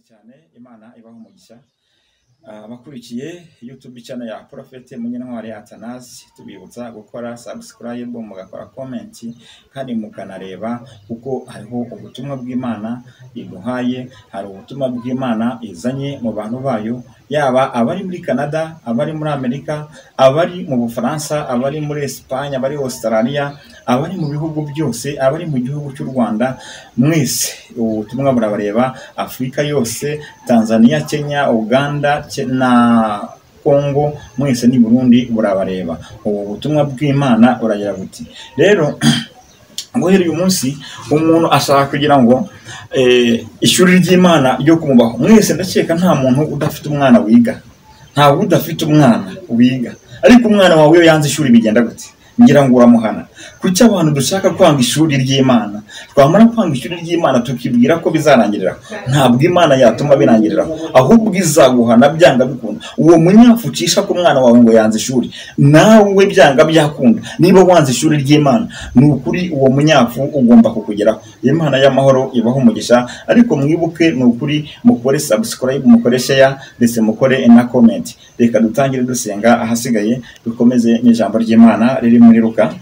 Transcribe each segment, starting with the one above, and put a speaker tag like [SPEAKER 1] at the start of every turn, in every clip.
[SPEAKER 1] Cyane, Imana ibaha umugisha. Abakurikiye YouTube channel ya Prophet Munyantwari Athanase, tubibutsa gukora subscribe, mugakora comment kandi mukanareba, kuko hariho ubutumwa bw'Imana iduhaye, hari ubutumwa bw'Imana izanye mu bantu bayo, yaba abari muri Canada, abari muri Amerika, abari mu Bufaransa, abari muri Espagne, abari Australia, abari mu bihugu byose, abari mu gihugu cy'u Rwanda, mwese ubutumwa burabareba. Afurika yose, Tanzania, Kenya, Uganda na Congo, mwese ni Burundi burabareba. Ubu butumwa bw'Imana buragira buti rero: guhera uyu munsi umuntu ashaka kugira ngo ishuri ry'Imana ryo kumubaho. Mwese ndakeka nta muntu udafite umwana wiga, ntawe udafite umwana wiga. Ariko umwana wawe iyo yanze ishuri bigenda gute? Ngira ngo uramuhana. Kuki abantu dushaka kwanga ishuri ry'Imana, twamara kwanga ishuri ry'Imana tukibwira ko bizarangirira? Ntabwo Imana yatuma birangirira, ahubwo izaguhana byanga bikunda. Uwo munyafu ucisha ku mwana wawe ngo yanze ishuri, nawe byanga byakunda, niba wanze ishuri ry'Imana, ni ukuri uwo munyafu ugomba kukugeraho. Imana y'amahoro ibaho umugisha. Ariko mwibuke, ni ukuri, mukore subscribe, mukore share, ndetse mukore na comment. Reka dutangire dusenga, ahasigaye dukomeze n'ijambo ry'Imana riri muri Luka.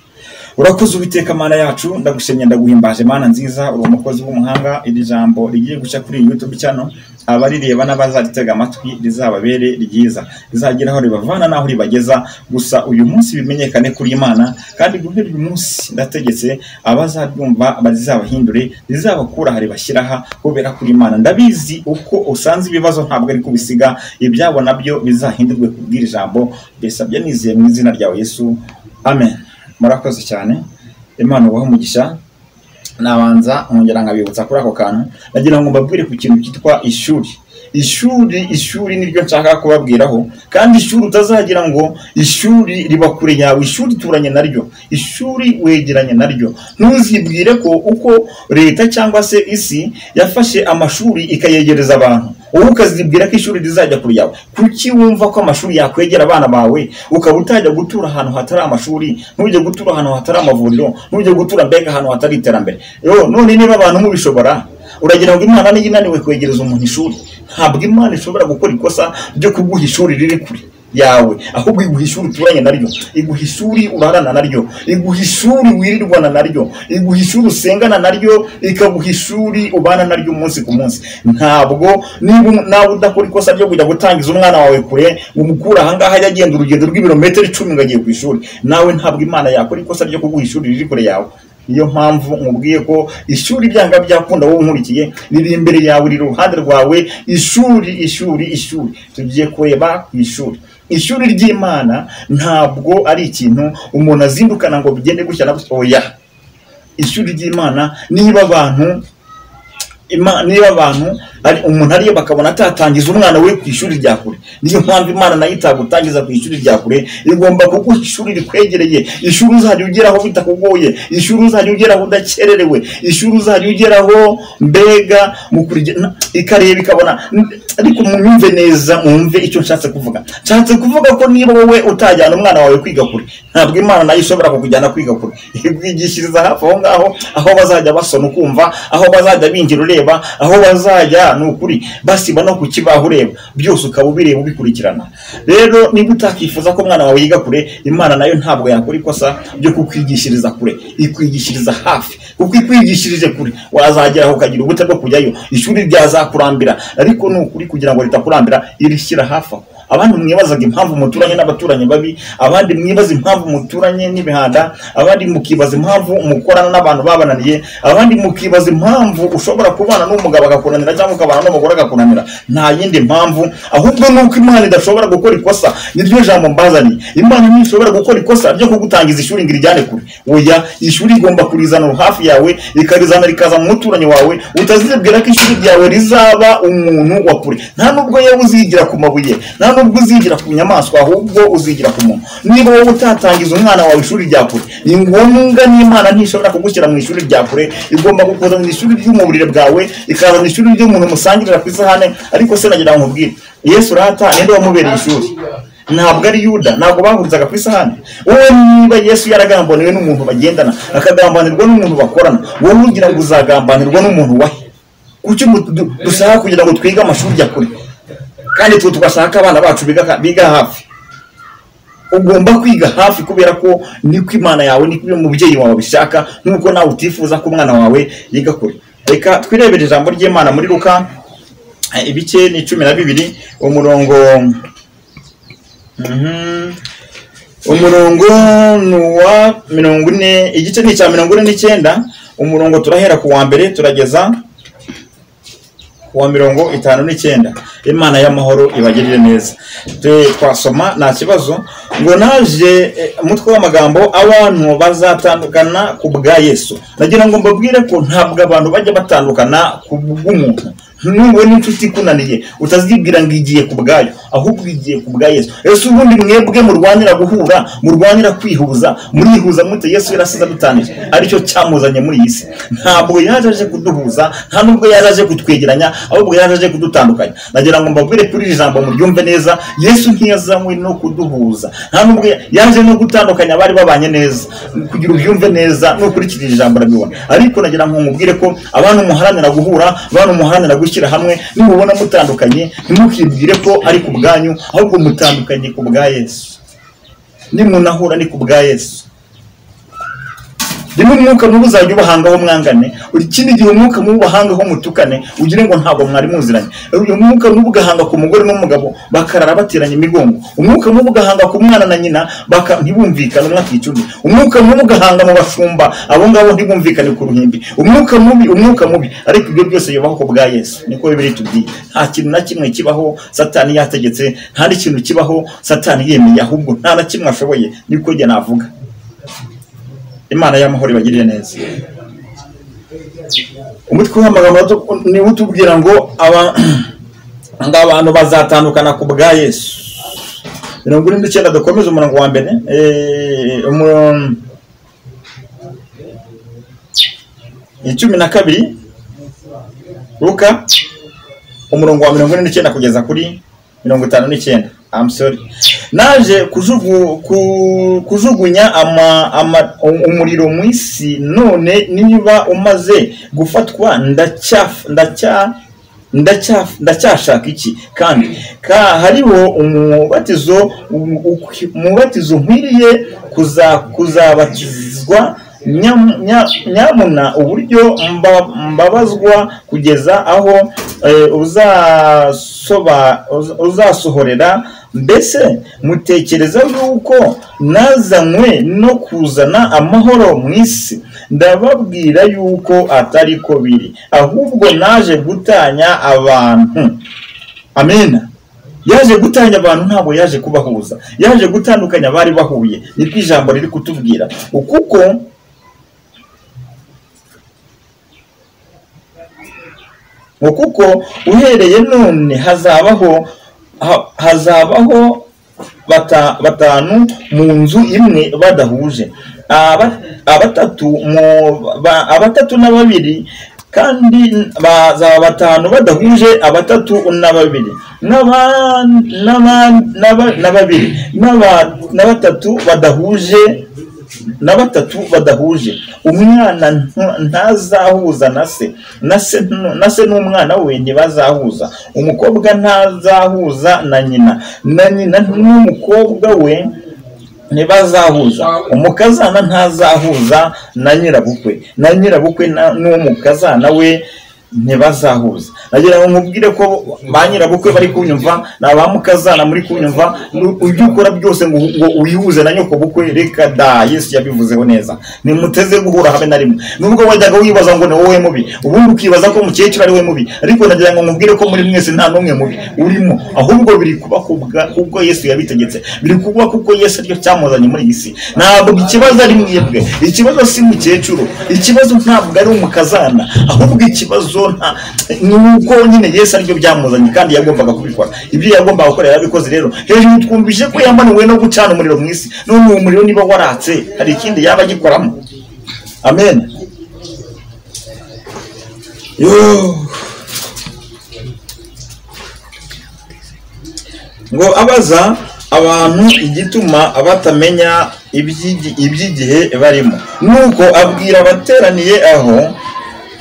[SPEAKER 1] Urakoze Uwiteka Mana yacu, ndagushimye, ndaguhimbaje, Mana nziza, uri umukozi w'umuhanga. Iri jambo rigiye guca kuri iyi YouTube channel, abarireba n'abazaritega amatwi, rizababere ryiza, rizagera aho ribavana n'aho ribageza. Gusa uyu munsi bimenyekane kuri Imana, kandi guhera uyu munsi ndategetse abazaryumva bazabahindure, rizabakura aha ribashyira aha, kubera kuri Imana. Ndabizi uko usanze ibibazo ntabwo ari kubisiga, ibyabo nabyo bizahindurwe kubwira ijambo. Mbisabye nizeye mu izina ryawe Yesu, amen. Murakoze cyane, Imana ubahe umugisha. Nabanza nkongera nkabibutsa kuri ako kantu, nagira ngo mbabwire ku kintu cyitwa ishuri. Ishuri, ishuri niryo nshaka kubabwiraho. Kandi ishuri, utazagira ngo ishuri riba kure yawe. Ishuri turanye naryo, ishuri wegeranye naryo. Ntuzibwire ko uko leta cyangwa se isi yafashe amashuri ikayegereza abantu, wowe ukazibwira ko ishuri rizajya kure yawe. Kuki wumva ko amashuri yakwegera abana bawe, ukaba utajya gutura ahantu hatari amashuri, ntujye gutura ahantu hatari amavuriro, ntujye gutura mbega ahantu hatari iterambere? Yo, none niba abantu mubishobora, uragira ngo Imana niyo inaniwe kwegereza umuntu ishuri? Ntabwo Imana ishobora gukora ikosa ryo kuguha ishuri riri kure yawe, ahubwo iguha ishuri uturanye naryo, iguha ishuri urarana naryo, iguha ishuri wirirwana naryo, iguha ishuri usengana naryo, ikaguha ishuri ubana naryo umunsi ku munsi. Ntabwo niba nawe udakora ikosa ryo kujya gutangiza umwana wawe kure, umukura ahangaha yagenda urugendo rw'ibirometero 10 ngo agiye ku ishuri, nawe ntabwo Imana yakora ikosa ryo kuguha ishuri riri kure yawe. Niyo mpamvu nkubwiye ko ishuri byanga byakunda, wowe unkurikiye, riri imbere yawe, riri iruhande rwawe. Ishuri, ishuri, ishuri. Tugiye kureba ku ishuri. Ishuri ry'Imana ntabwo ari ikintu umuntu azindukana ngo bigende gutya na gutya, oya. Ishuri ry'Imana, niba abantu ari umuntu ariyo bakabona atatangiza umwana we ku ishuri rya kure, niyo mpamvu Imana nayo itagutangiza ku ishuri rya kure. Igomba kuguha ishuri rikwegereye, ishuri uzajya ugeraho bitakugoye, ishuri uzajya ugeraho udakererewe, ishuri uzajya ugeraho mbega mu ikareba ikabona. Ariko munyumve neza, mwumve icyo nshatse kuvuga. Nshatse kuvuga ko niba wowe utajyana umwana wawe kwiga kure, ntabwo Imana nayo ishobora kukujyana kwiga kure. Ikwigishiriza hafi aho ngaho, aho bazajya basoma ukumva, aho bazajya binjira ureba, aho bazajya, ni ukuri, basiba no ku kibaho ureba, byose ukaba ubireba, ubikurikirana. Rero niba utakifuza ko umwana wawe yiga kure, Imana nayo ntabwo yakora ikosa ryo kukwigishiriza kure, ikwigishiriza hafi. Kuko ikwigishirije kure wazagera aho ukagira ubute bwo kujyayo, ishuri ryazakurambira. Ariko ni ukuri, kugira ngo ritakurambira, irishyira hafi aho. Abandi mwibazaga impamvu muturanye n'abaturanyi babi, abandi mwibaza impamvu muturanye n'imihanda, abandi mukibaza impamvu mukorana n'abantu babananiye, abandi mukibaza impamvu ushobora kubana n'umugabo agakunanira cyangwa ukabana n'umugore agakunanira, nta yindi mpamvu, ahubwo ni uko Imana idashobora gukora ikosa. Niryo jambo mbazaniye. Imana ntishobora gukora ikosa ryo kugutangiza ishuri ngo irijyane kure, oya. Ishuri igomba kurizana hafi yawe, ikarizana rikaza mu muturanyi wawe. Utazibwira ko ishuri ryawe rizaba umuntu wa kure. Nta nubwo yewe uzigira ku mabuye, nta nubwo uzigira ku nyamaswa, ahubwo uzigira ku muntu. Niba wowe utatangiza umwana wawe ishuri rya kure, ni ngombwa n'Imana ntishobora kugushyira mu ishuri rya kure. Igomba kukuza mu ishuri ry'umubiri bwawe, ikaza mu ishuri ry'umuntu musangirira ku isahane. Ariko se nagira ngo nkubwire, Yesu rata ninde wamubereye ishuri? Ntabwo ari Yuda? Ntabwo bahurizaga ku isahani? Wowe niba Yesu yaragambaniwe n'umuntu bagendana, akagambanirwa n'umuntu bakorana, wowe ugira ngo uzagambanirwa n'umuntu wahe? Kuki dushaka kugira ngo twige amashuri ya kure kandi twe tugashaka abana bacu biga hafi? Ugomba kwiga hafi kubera ko niko Imana yawe, niko umubyeyi wawe abishaka, nkuko nawe utifuza ko umwana wawe yiga kure. Reka twirebere ijambo ry'Imana muri Luka ibice ni 12 umurongo umurongo ni uwa 40, igice ni icya 49, umurongo turahera ku wa mbere turageza ku wa 59. Imana y'amahoro ibagirire neza. Twasoma nta kibazo. Ngo naje umutwe w'amagambo abantu bazatandukana ku bwa Yesu. Nagira ngo mbabwire ko ntabwo abantu bajya batandukana ku bw'umuntu. Nubwo n'inshuti ikunaniye utazibwira ngo igiye ku bwayo, ahubwo igiye ku bwa Yesu. Ese ubundi mwebwe murwanira guhura, murwanira kwihuza, murihuza mute? Yesu yarasize adutanije, aricyo cyamuzanye muri iyi si. Ntabwo yaje aje kuduhuza, nta nubwo yaje aje kutwegeranya, ahubwo yaje aje kudutandukanya. Nagira ngo mbabwire kuri iri jambo muryumve neza, Yesu ntiyazanywe no kuduhuza, nta nubwo yaje no gutandukanya abari babanye neza. Kugira ubyumve neza nukurikira iri jambo urabibona. Ariko nagira ngo mubwire ko abantu muharanira guhura, abantu muharanira gushyira hamwe, nimubona mutandukanye ntimukibwire ko ari ku bwanyu, ahubwo mutandukanye ku bwa Yesu. Nimunahura ni ku bwa Yesu. Rimwe umwuka mubi uzajya ubahangaho mwangane, ikindi gihe umwuka mubi ubahangaho mutukane, ugire ngo ntabwo mwari muziranye. Uyu mwuka mubi ugahanga ku mugore n'umugabo bakarara bateranye imigongo. Umwuka mubi ugahanga ku mwana na nyina ntibumvikane, umwe akica undi. Umwuka mubi ugahanga mu bashumba, abo ngabo ntibumvikane ku ruhimbi. Umwuka mubi, umwuka mubi. Ariko ibyo byose bibaho ku bwa Yesu. Niko Bibiliya itubwiye. Nta kintu na kimwe kibaho Satani yategetse, nta n'ikintu kibaho Satani yemeye, ahubwo nta na kimwe ashoboye. Niko njye navuga. Imana y'amahoro ibagirire neza. Umutwe w'amagambo ni utubwira ngo abantu bazatandukana ku bwa Yesu. 49 dukomeze umurongo wa mbere. 12 Luka umurongo wa 49 kugeza kuri 59. I'm sorry. Naje kujugunya umuriro mu isi, none niba umaze gufatwa ndacyashaka iki? Kandi hariho umubatizo nkwiriye kuzabatizwa, nyamuna uburyo mbabazwa kugeza aho uzasohorera. Mbese mutekereza yuko nazanywe no kuzana amahoro mu isi? Ndababwira yuko atari ko biri, ahubwo naje gutanya abantu. Amena. Yaje gutanya abantu, ntabwo yaje kubahuza. Yaje gutandukanya abari bahuye. Niko ijambo riri kutubwira. Kuko uhereye none hazabaho batanu mu nzu imwe badahuje, abatatu na babiri, kandi bazaba batanu badahuje, abatatu na babiri, na babiri, na batatu badahuje, na batatu badahuje. Umwana ntazahuza na se, na se n'umwana we ntibazahuza. Umukobwa ntazahuza na nyina, na nyina n'umukobwa we ntibazahuza. Umukazana ntazahuza na nyirabukwe, na nyirabukwe n'umukazana we ntibazahuza. Nagira ngo nkubwire ko ba nyirabukwe bari kunyumva, na ba mukazana muri kunyumva, ibyo ukora byose ngo uyihuze na nyoko bukwe, reka da. Yesu yabivuzeho neza. Nimuteze guhura habe na rimwe. Nubwo wajyaga wibaza ngo ni wowe mubi, ubundi ukibaza ko mukecuru ari we mubi, ariko nagira ngo nkubwire ko muri mwese nta n'umwe mubi urimo, ahubwo biri kuba kubwo Yesu yabitegetse, biri kuba kuko Yesu aricyo cyamuzanye muri iyi si. Ntabwo ikibazo ari mwebwe, ikibazo si mukecuru, ikibazo ntabwo ari umukazana, ahubwo ikibazo nuko nyine Yesu aribyo byamuzanye kandi yagombaga kubikora. Ibyo yagombaga gukora yarabikoze. Rero hejuru twumvise ko yamanuwe no gucana umuriro mu isi. None uwo muriro niba waratse, hari ikindi yaba agikoramo? Amen. Ngo abaza abantu igituma batamenya iby'igihe barimo, nuko abwira abateraniye aho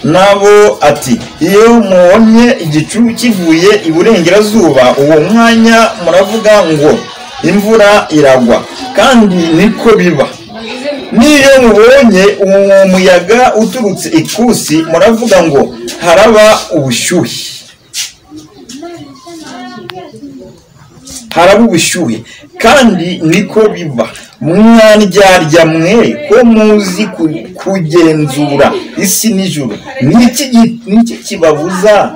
[SPEAKER 1] Nabo ati iyo mubonye igicu kivuye iburengerazuba, uwo mwanya muravuga ngo imvura iragwa, kandi niko biba. N'iyo mubonye umuyaga uturutse ikusi, muravuga ngo haraba ubushyuhe, haraba ubushyuhe, kandi niko biba. Mwandyarya mwe, ko muzi kugenzura isi n'ijuru, niki kibabuza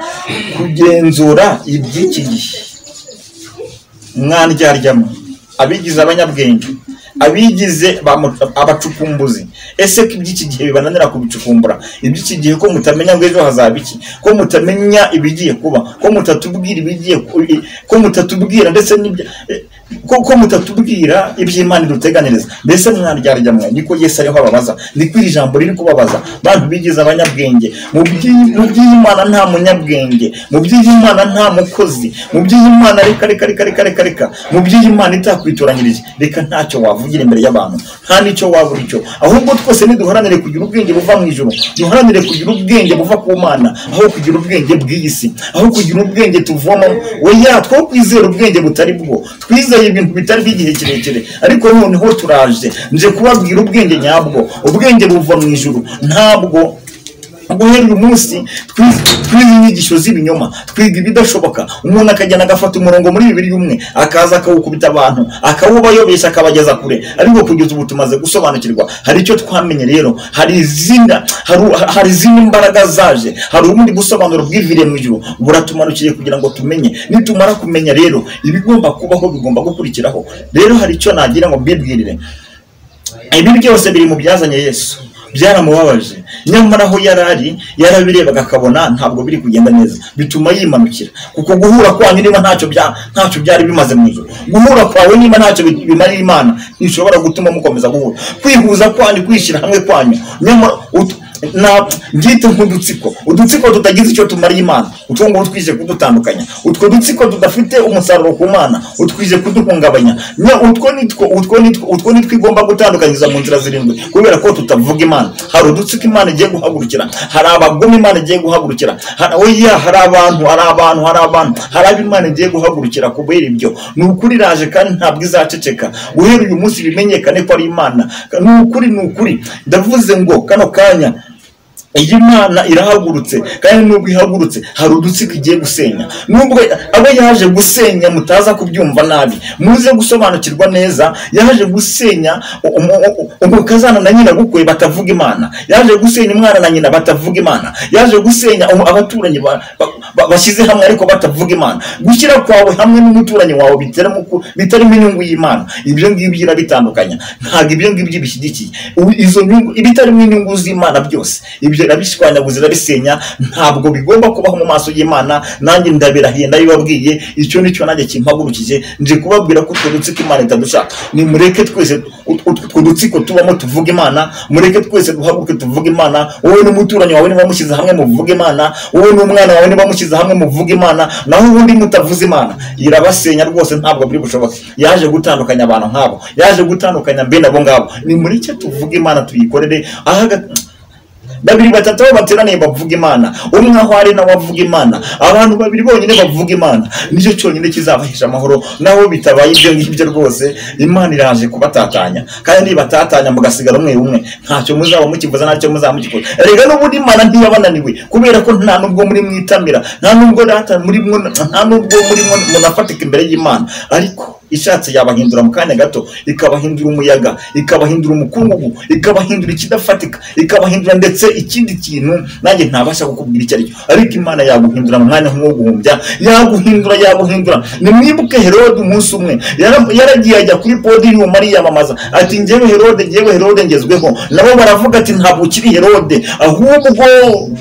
[SPEAKER 1] kugenzura iby'iki gihe? Mwandyarya mwe, abigize abanyabwenge, abigize abacukumbuzi, ese ko iby'iki gihe bibananira kubicukumbura? Iby'iki gihe ko mutamenya ngo ejo hazaba iki, ko mutamenya ibigiye kuba, ko mutatubwira ibigiye, ko mutatubwira ndetse n'ibyo, ko mutatubwira iby'Imana iduteganiriza. Mbese mwandyarya mwe, niko Yesu ariho ababaza, niko iri jambo riri kubabaza. Bantu bigize abanyabwenge, mu by'Imana nta munyabwenge, mu by'Imana nta mukozi, mu by'Imana reka reka reka reka reka reka, mu by'Imana itakwitoranyirije, reka ntacyo wavugira imbere y'abantu, nta nicyo wabura icyo. Ahubwo twese niduharanire kugira ubwenge buva mu ijuru, duharanire kugira ubwenge buva ku Mana, aho kugira ubwenge bw'iyi si, aho kugira ubwenge tuvoma. Oya, two kwizera ubwenge butari bwo, twizeye ibintu bitari by'igihe kirekire, ariko noneho turaje nje kubabwira ubwenge nyabwo, ubwenge buva mu ijuru. Ntabwo guhera uyu munsi twize inyigisho z'ibinyoma, twiga ibidashoboka. Umuntu akagenda agafata umurongo muri bibiri umwe, akaza akawukubita abantu, akawubayobesha, akabageza kure. Ariko kugeza ubu tumaze gusobanukirwa, hari icyo twamenye rero, hari izindi mbaraga zaje, hari ubundi busobanuro bwiviriye mu ijuru buratumanukiye kugira ngo tumenye. Nitumara kumenya rero ibigomba kubaho bigomba gukurikiraho. Rero hari icyo nagira ngo mbibwirire, ibi byose biri mu byazanye Yesu, byaramubabaje. Nyamara aho yarari yarabirebaga akabona ntabwo biri kugenda neza, bituma yimanukira. Kuko guhura kwanyu niba ntacyo byari bimaze mu ijuru, guhura kwawe niba ntacyo bimarira Imana, ntishobora gutuma mukomeza guhura. Kwihuza kwanyu, kwishyira hamwe kwanyu, nyamara ngite nk'udutsiko, udutsiko tutagize icyo tumariye Imana, utwo ngo twije kudutandukanya, utwo dutsiko tudafite umusaruro ku Mana, utwije kuduhungabanya. Utwo nitwo igomba gutandukanyiriza mu nzira zirindwi, kubera ko tutavuga Imana. Hari udutsiko Imana igiye guhagurukira, hari abagome Imana igiye guhagurukira, hari abantu, hari abo Imana igiye guhagurukira kubera ibyo. Ni ukuri iraje kandi ntabwo izaceceka. Guhera uyu munsi bimenyekane ko ari Imana. Ni ukuri ndavuze ngo kano kanya iyi Mana irahagurutse, kandi nubwo ihagurutse hari udutsiko igiye gusenya. Nubwo abo yaje gusenya mutaza kubyumva nabi, muze gusobanukirwa neza. Yaje gusenya umukazana na nyina gukwe batavuga Imana, yaje gusenya umwana na nyina batavuga Imana, yaje gusenya abaturanyi bashyize hamwe ariko batavuga Imana. Gushyira kwawe hamwe n'umuturanyi wawe bitarimo inyungu y'Imana, ibyo ngibyo irabitandukanya. Ntabwo ibyo ngibyo bishyigikiye izo nyungu, ibitarimo inyungu z'Imana byose ibyo irabishwanyaguza, irabisenya. Ntabwo bigomba kubaho mu maso y'Imana. Nanjye ndabirahiye, ndabibabwiye, icyo nicyo nanjye kimpagurukije, nje kubabwira ko utwo dutsiko Imana itadushaka. Nimureke twese utwo dutsiko tubamo tuvuge Imana, mureke twese duhaguruke tuvuge Imana. Wowe n'umuturanyi wawe niba mushyize hamwe muvuge Imana, wowe n'umwana wawe niba mushyize hamwe muvuge Imana, naho ubundi mutavuze Imana irabasenya rwose, ntabwo biri bushoboke. Yaje gutandukanya abantu nk'abo, yaje gutandukanya mbene abo ngabo. Nimureke tuvuge Imana, tuyikorere. Babiri batatu bateraniye bavuga Imana, umwe aho ari nawe avuga Imana, abantu babiri bonyine bavuga Imana, nicyo cyonyine kizabahesha amahoro. Naho bitabaye ibyo ngibyo rwose Imana iraje kubatatanya, kandi nibatatanya mugasigara umwe umwe, ntacyo muzaba mukivuza, ntacyo muzaba mugikora. Erega n'ubundi Imana ntiyabananiwe, kubera ko nta nubwo muri mwitamira, nta nubwo data muri nta nubwo muri munafatika imbere y'Imana. Ariko ishatse yabahindura mu kanya gato, ikabahindura umuyaga, ikabahindura umukungugu, ikabahindura ikidafatika, ikabahindura ndetse ikindi kintu nanjye ntabasha kukubwira icyo aricyo. Ariko Imana yaguhindura mu mwanya nk'uwo guhumbya, yaguhindura. Nimwibuke Herode umunsi umwe yaragiye ajya kuri podiyumu ariyamamaza ati njyewe Herode ngezweho. Nabo baravuga ati ntabwo ukiri Herode, ahubwo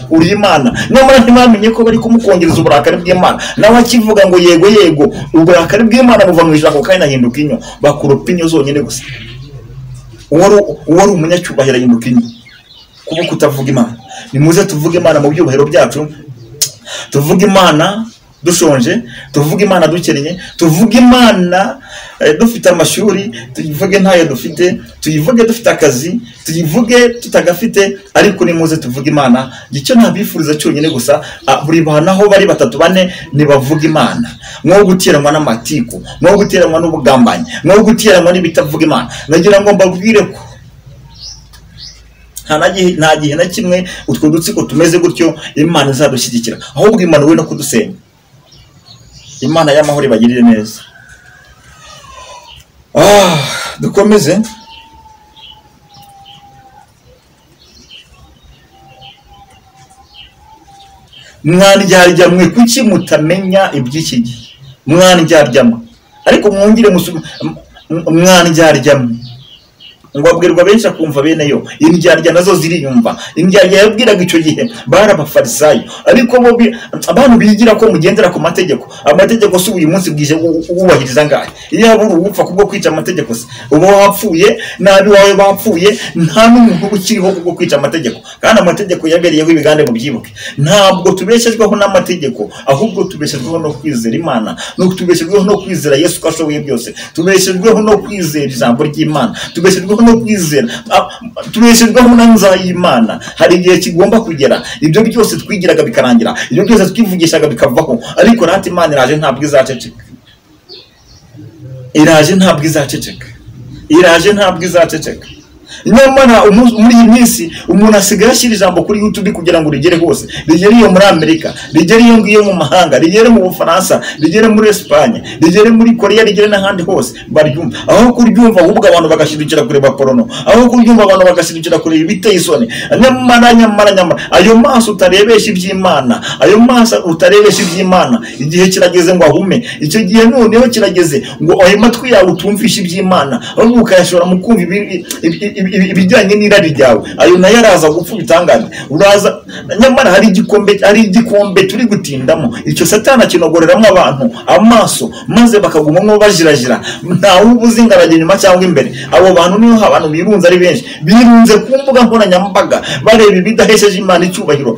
[SPEAKER 1] uri Imana. Nyamara ntibamenye ko bari kumukongereza uburakari bw'Imana. Nawe akivuga ngo yego yego, uburakari bw'Imana buva mu ijuru, ako kanya ahinduka inyo, bakuropa inyo zonyine gusa. Uwari umunyacyubahiro ahinduka inyo kuba kutavuga Imana. Nimuze tuvuge Imana mu byubahiro byacu, tuvuge Imana dushonje, tuvuge Imana dukennye, tuvuge Imana dufite amashuri, tuyivuge ntayo dufite, tuyivuge dufite akazi, tuyivuge tutagafite, ariko nimuze tuvuge Imana. Icyo ntabifuriza cyonyine gusa, buri bantu aho bari batatu bane nibavuge Imana, mwo guteranwa n'amatiku, mwo guteranwa n'ubugambanyi, mwo guteranwa n'ibitavuga Imana. Nagira ngo mbabwire ko nta gihe na kimwe utwo dutsiko tumeze gutyo Imana izadushyigikira, ahubwo Imana we no kudusenya. Imana y'amahoro ibagirire neza. Dukomeze. Mwandyarya mwe, kuki mutamenya iby'iki gihe? Mwandyarya mwe, ariko mwongere mwandyarya mwe. Ngo abwirwa benshi akumva bene yo, indyarya nazo ziriyumva. Indyarya yabwiraga icyo gihe bari abafarisayo, ariko bo abantu bigira ko mugendera ku mategeko. Amategeko si uyu munsi bwije wubahiriza ngahe? Iyo abura upfa kubwo kwica amategeko se uba wapfuye, nabi wawe bapfuye, nta n'umuntu ukiriho kubwo kwica amategeko. Kandi amategeko yabereyeho ibigande, mu byibuke. Ntabwo tubeshejweho n'amategeko, ahubwo tubeshejweho no kwizera Imana, no tubeshejweho no kwizera Yesu ko ashoboye byose, tubeshejweho no kwizera ijambo ry'Imana, tubeshejweho no kwizera, tubeshejweho na nzayimana. Hari igihe kigomba kugera ibyo byose twigiraga bikarangira, ibyo byose twivugishaga bikavaho, ariko rati Imana iraje ntabwo izaceceka. Iraje ntabwo izaceceka. Iraje ntabwo izaceceka. Nyamara muri iyi minsi umuntu asigaye ashyira ijambo kuri YouTube kugira ngo rigere hose, rigere iyo muri Amerika, rigere iyo ngiyo mu mahanga, rigere mu Bufaransa, rigere muri Espagne, rigere muri Korea, rigere n'ahandi hose baryumva. Aho kuryumva ahubwo abantu bagashidukira kureba porno, aho kuryumva abantu bagashidukira kureba ibiteye isoni. Nyamara nyamara nyamara ayo maso utarebesha iby'Imana, ayo maso utarebesha iby'Imana, igihe kirageze ngo ahume. Icyo gihe noneho kirageze ngo ayo matwi yawe utumvisha iby'Imana, ahubwo ukayashora mu kumva ibijyanye n'irari ryawe. Ayo nayo araza gupfa bitangane. Uraza nyamara hari igikombe, hari igikombe turi gutindamo. Icyo Satana kinogoreramo abantu amaso, maze bakagumamo bajirajira, nta ubuze ingarage nyuma cyangwa imbere. Abo bantu niho abantu birunze ari benshi, birunze ku mbuga nkoranyambaga bareba ibidahesheje Imana icyubahiro,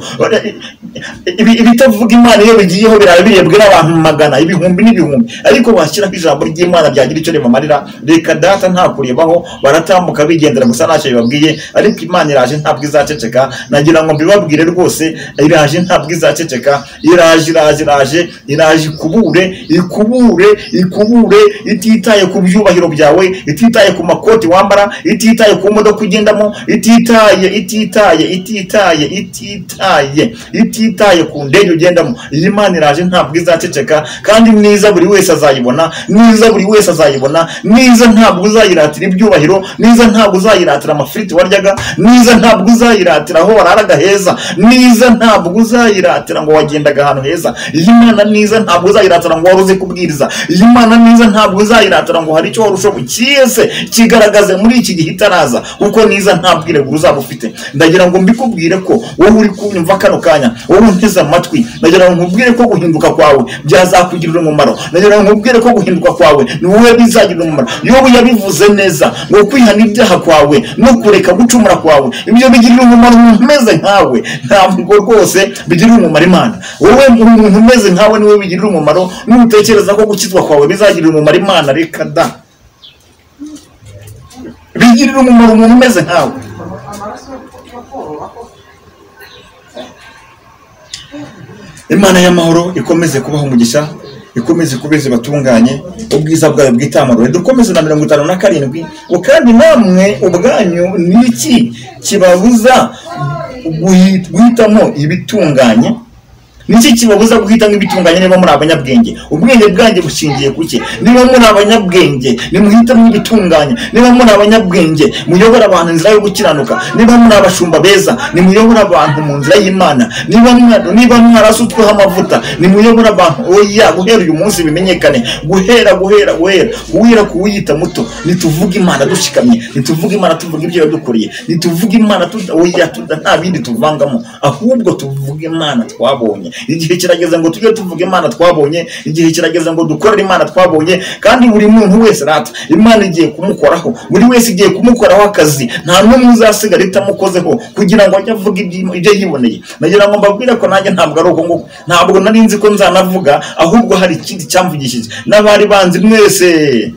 [SPEAKER 1] ibitavuga Imana. Iyo bigiyeho birabirebwe n'abantu magana, ibihumbi n'ibihumbi, ariko washyiraho ijambo ry'Imana byagira icyo ribamarira, reka data nta kurebaho, baratambuka bigendera gusa ntacyo bibabwiye. Ariko Imana iraje ntabwo izaceceka. Nagira ngo mbibabwire rwose, iraje ntabwo izaceceka. Iraje, iraje, iraje, iraje ikubure, ikubure, ikubure, ititaye ku byubahiro byawe, ititaye ku makoti wambara, ititaye ku modoka ugendamo, ititaye, ititaye, ititaye, ititaye, ititaye ku ndege ugendamo. Iyi Imana iraje ntabwo izaceceka, kandi niza buri wese azayibona, niza buri wese azayibona, niza ntabwo uzayiratira ibyubahiro, niza ntabwo uzayiratira amafiriti waryaga, niza ntabwo uzayiratira aho wararaga heza, niza ntabwo uzayiratira ngo wagendaga ahantu heza. Iyi Imana niza ntabwo uzayiratira ngo waruze kubwiriza. Iyi Imana niza ntabwo uzayiratira ngo hari icyo warushoboye cyese kigaragaze muri iki gihe itaraza, kuko niza ntabwo iregura uzaba ufite. Ndagira ngo mbikubwire ko wowe uri kunyumva kano kanya, wowe unteze amatwi, ndagira ngo nkubwire ko guhinduka kwawe byazakugirira umumaro. Ndagira ngo nkubwire ko guhinduka kwawe ni wowe bizagirira umumaro. Yobu yabivuze neza ngo kwihana ibyaha kwawe no kureka gucumura kwawe ibyo bigirira umumaro umuntu umeze nkawe. Ntabwo rwose bigirira umumaro Imana. Wowe umuntu umeze nkawe niwe bigirira umumaro. Nutekereza ko gukizwa kwawe bizagirira umumaro Imana, reka da. Bigirira umumaro umuntu umeze nkawe. Imana y'amahoro ikomeze kubaho umugisha, ikomeze kubeze batunganye ubwiza bwayo bwitamurwe. Dukomeze na 57. Kandi namwe ubwanyu niki kibabuza guhitamo ibitunganye? Niki kibabuza guhitamo ibitunganye niba muri abanyabwenge? Ubwenge bwanjye bushingiye kuki? Niba muri abanyabwenge nimuhitamo ibitunganye. Niba muri abanyabwenge muyobora abantu inzira yo gukiranuka. Niba muri abashumba beza nimuyobora abantu mu nzira y'Imana. Niba mwarasutsweho amavuta nimuyobora abantu. Oya, guhera uyu munsi bimenyekane, guhera guhera guhera guhera kuwiyita muto. Nituvuga Imana dushikamye, nituvuga Imana tuvuga ibyo yadukoreye, nituvuga Imana oya nta bindi tuvangamo, ahubwo tuvuga Imana twabonye. Igihe kirageze ngo tujye tuvuga Imana twabonye, igihe kirageze ngo dukorere Imana twabonye. Kandi buri muntu wese rata Imana igiye kumukoraho, buri wese igiye kumukoraho akazi, nta n'umwe uzasigara itamukozeho kugira ngo ajye avuga ibyo yiboneye. Nagira ngo mbabwire ko nanjye ntabwo ari uko nguko, ntabwo nari nzi ko nzanavuga, ahubwo hari ikindi cyamvugishije. N'abari banzi mwese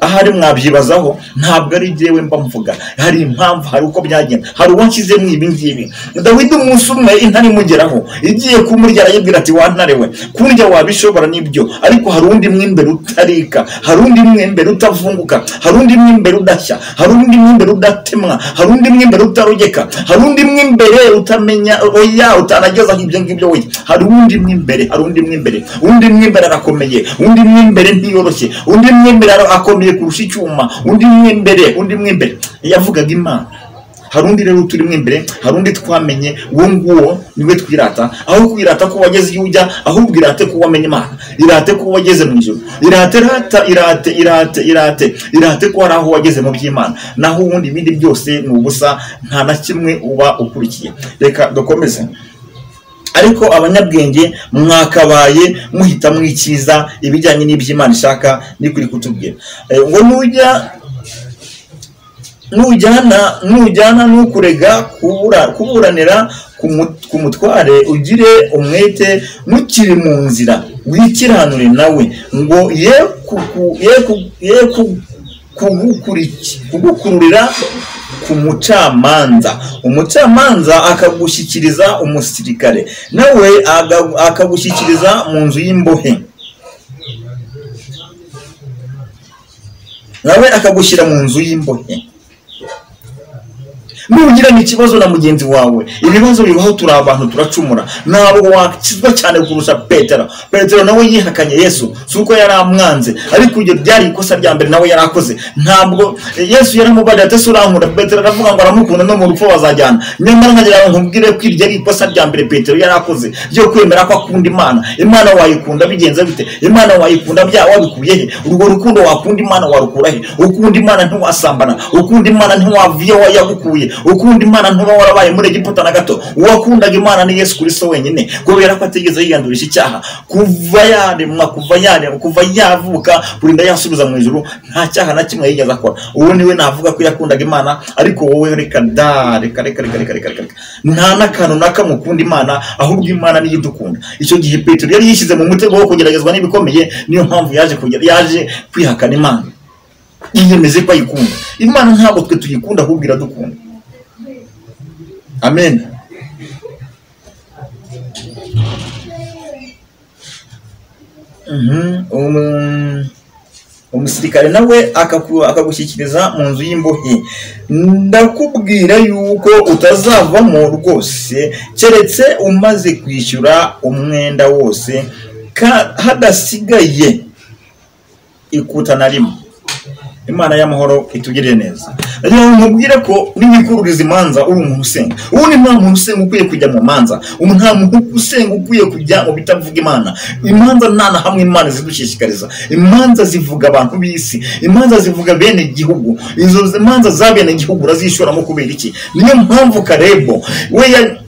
[SPEAKER 1] ahari mwabyibazaho, ntabwo ari jyewe mba mvuga, hari impamvu, hari uko byagenda, hari uwanshyizemo ibi ngibi. Dawidi umunsi umwe intare imugeraho igiye kumurya, arayibwira ati wa ntare we, kurya wabishobora nibyo, ariko hari undi mwimbere utarika, hari undi mwimbere utavunguka, hari undi mwimbere udashya, hari undi mwimbere udatemwa, hari undi mwimbere utarugeka, hari undi mwimbere utamenya oya utanageza ibyo ngibyo we, hari undi mwimbere, hari undi mwimbere, undi mwimbere arakomeye, undi mwimbere ntiyoroshye, undi mwimbere akomeye kurusha icyuma, undi mwimbere, undi mwimbere. Yavugaga Imana. Hari undi rero turi mwimbere, hari undi twamenye, uwo nguwo niwe twirata. Aho kwirata ko wageze iyo ujya, ahubwo irate ko wamenye Imana, irate ko wageze mu ijuru, irate rata, irate, irate, irate, irate ko hari aho wageze mu by'Imana. Naho ubundi ibindi byose ni ubusa, nta na kimwe uba ukurikiye. Reka dukomeze. Ariko abanyabwenge mwakabaye muhita mwikiza ibijyanye n'iby'Imana ishaka, ni kuri kutubwira ngo nujyana nukurega kuburanira ku mutware, ugire umwete mukiri mu nzira, wikiranure nawe ngo ye kugukururira ku mucamanza, umucamanza akagushyikiriza umusirikare, nawe akagushyikiriza mu nzu y'imbohe, nawe akagushyira mu nzu y'imbohe. Nugirana ikibazo na mugenzi wawe, ibibazo bibaho, turi abantu turacumura, ntabwo wakizwa cyane kurusha Petero. Petero nawe yihakanye Yesu, si uko yari amwanze, ariko ibyo byari ikosa rya mbere nawe yarakoze. Ntabwo Yesu yaramubariye ati urankunda, Petero aravuga ngo aramukunda no mu rupfu bazajyana. Nyamara nkagira ngo nkubwire ko iryo ari ikosa rya mbere Petero yarakoze ryo kwemera ko akunda Imana. Imana wayikunda bigenze bite? Imana wayikunda bya wabikuye he? Urwo rukundo wakunda Imana warukura he? Ukunda Imana ntiwasambana, ukunda Imana ntiwaviye wayagukuye, ukunda Imana ntuba warabaye muri Egiputa na gato. Uwakundaga Imana ni Yesu Kristo wenyine, kubera ko atigeze yiyandurisha icyaha kuva yaremwa, kuva yaremwa, kuva yavuka kurinda yasubiza mu ijuru, nta cyaha na kimwe yigeze akora. Uwo niwe navuga ko yakundaga Imana. Ariko wowe reka da, reka reka reka reka reka reka, nta n'akantu nakamwe ukunda Imana, ahubwo Imana niyo idukunda. Icyo gihe Petero yari yishyize mu mutego wo kugeragezwa n'ibikomeye, niyo mpamvu yaje kwihakana Imana, yiyemeze ko ayikunda. Imana ntabwo twe tuyikunda, ahubwo iradukunda. Amen. Umusirikare nawe akagushyikiriza mu nzu y'imbohe. Ndakubwira yuko utazavamo rwose keretse umaze kwishyura umwenda wose, hadasigaye ikuta na rimwe. Imana y'amahoro itugirire neza. Rero nkubwire ko niwikururiza imanza uri umuntu usenga, ubundi nta muntu usenga ukwiye kujya mu manza, nta muntu usenga ukwiye kujya mu bitavuga Imana. Imanza nta na hamwe Imana zidushishikariza. Imanza zivuga abantu b'isi, imanza zivuga bene gihugu. Izo manza za bene gihugu urazishoramo kubera iki? Niyo mpamvu Karebo we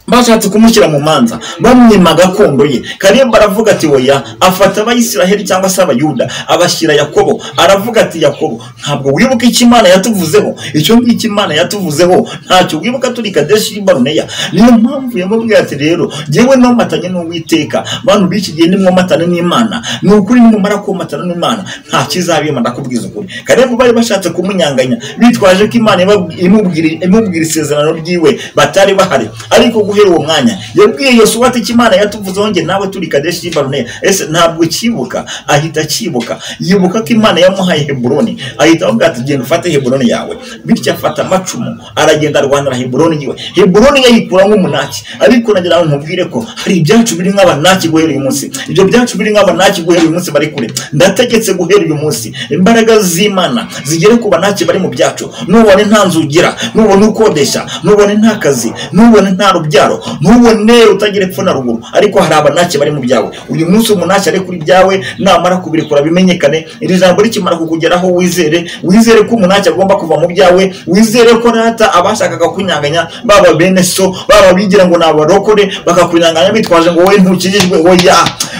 [SPEAKER 1] bashatse kumushyira mu manza, bamwima gakondo ye. Karebo aravuga ati oya, afata Abayisiraheli cyangwa se Abayuda abashyira Yakobo, aravuga ati Yakobo, ntabwo wibuka icyo Imana yatuvuzeho? Icyo ngicyo Imana yatuvuzeho ntacyo wibuka turi Kadeshi Baruneya. Niyo mpamvu yamubwiye ati rero jyewe nomatanye n'Uwiteka. Bantu b'iki gihe nimwomatane n'Imana, ni ukuri nimumara komatana n'Imana nta kizabima, ndakubwiza ukuri. Karebo bari bashatse kumunyanganya bitwaje ko Imana imubwira isezerano ryiwe, batari bahari. Ariko guhera uwo mwanya yabwiye Yosuwa ati Imana yatuvuzeho nge nawe turi Kadeshi Baruneya. Ese ntabwo kibuka? Ahita akibuka, yibuka ko Imana yamuhaye Heburoni, ahita avuga ati genda ufate Heburoni yawe. Bityo afata amacumu aragenda arwanira Heburoni yiwe. Heburoni yayikura nk'umunaki. Ariko nagira ngo nkubwire ko hari ibyacu biri nk'abanaki guhera uyu munsi, ibyo byacu biri nk'abanaki guhera uyu munsi bari kure. Ndategetse guhera uyu munsi imbaraga z'Imana zigere ku banaki bari mu byacu. Nubone nta nzu ugira, nubone ukodesha, nubone nta kazi, nubone nta rubyaro, urubyaro, ntubone utagira epfo na ruguru, ariko hari abanaki bari mu byawe. Uyu munsi umunaki ari kuri byawe, namara kubirekura bimenyekane. Iri jambo rikimara kukugeraho wizere, wizere ko umunaki agomba kuva mu byawe, wizere ko rata abashakaga kunyanganya baba bene so, baba bigira ngo nabarokore bakakunyanganya bitwaje ngo wowe ntukijijwe. Oya,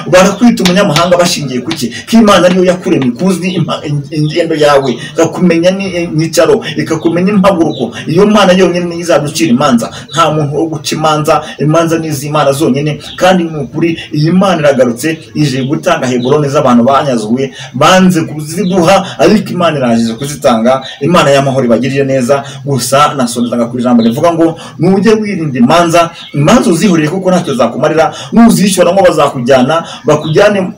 [SPEAKER 1] barakwita umunyamahanga bashingiye kuki? Ko Imana ariyo yakuremye, ikuzi ingendo yawe, ikakumenya n'icyaro, ikakumenya impaguruko. Iyo Mana yonyine niyo izaducira imanza, nta muntu wo guca imanza, imanza ni iz'Imana zonyine. Kandi ni ukuri iyi Mana iragarutse, ije gutanga Heburoni z'abantu banyazwe, banze kuziduha, ariko Imana iraje kuzitanga. Imana y'amahoro ibagirire neza. Gusa nasorezaga ku ijambo rivuga ngo nujye wirinda imanza, imanza uzihorere kuko ntacyo zakumarira, nuzishyura ngo bazakujyana, bakujyane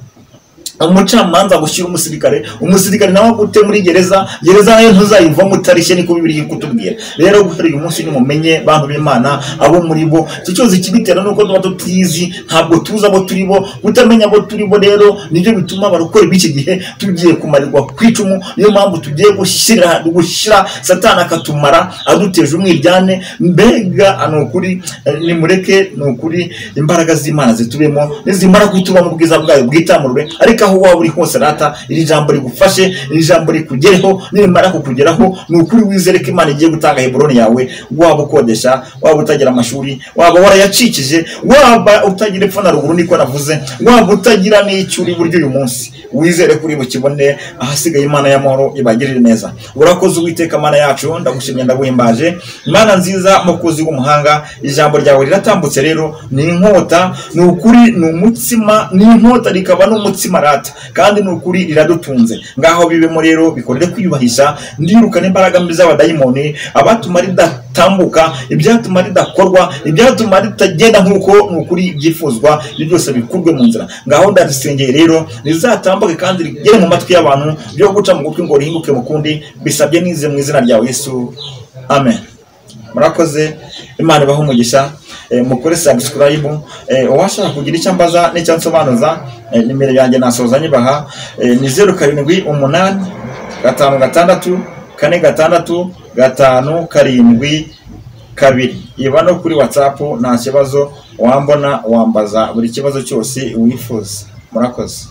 [SPEAKER 1] umucamanza gushyira umusirikare, umusirikare nawe agute muri gereza, gereza nayo ntuzayivamo utarishye, niko Bibiliya iri kutubwira. Rero guhera uyu munsi nimumenye bantu b'Imana abo muri bo. Icyo cyose kibitera nuko tuba tutizi, ntabwo tuzi abo turi bo. Kutamenya abo turi bo rero nibyo bituma abarokore b'iki gihe tugiye kumarirwa ku icumu. Niyo mpamvu tugiye gushyira Satani akatumara aduteje umwiryane. Mbega ni ukuri, nimureke, ni ukuri imbaraga z'Imana zitubemo, nizimara kutuba mu bwiza bwayo bwitamurwe. Ariko aho waba uri hose rata, iri jambo rigufashe, iri jambo rikugereho. Nirimara kukugeraho ni ukuri wizere ko Imana igiye gutanga Heburoni yawe. Waba ukodesha, waba utagira amashuri, waba warayacikije, waba utagira epfo na ruguru, niko navuze, waba utagira n'icyo uri buryo uyu munsi, wizere kuri bukibone. Ahasigaye Imana y'amahoro ibagirire neza. Urakoze Uwiteka Mana yacu, ndagushimye, ndaguhimbaje. Imana nziza, mukozi w'umuhanga, ijambo ryawe riratambutse rero, ni inkota, ni ukuri, ni umutsima, ni inkota rikaba n'umutsima rata, kandi ni ukuri riradutunze. Ngaho bibemo rero, bikorere kwiyubahisha. Ndirukana imbaraga mbi z'abadayimoni, abatuma ridatambuka, ibyatuma ridakorwa, ibyatuma ritagenda nk'uko ni ukuri byifuzwa, ibyo byose bikurwe mu nzira. Ngaho ndarisengeye rero rizatambuke kandi rigere mu matwi y'abantu, byo guca mu gutwi ngo rihinguke mu kundi. Bisabye nize mu izina rya Yesu, amen. Murakoze, Imana ibahe umugisha. Mukore subscribe. Uwashaka kugira icyo ambaza n'icyo nsobanuza, nimero yanjye nasoza nyibaha, ni 078 5 6 4 6 5 7 2. Iba no kuri WhatsApp, nta kibazo, wambona wambaza buri kibazo cyose wifuza. Murakoze.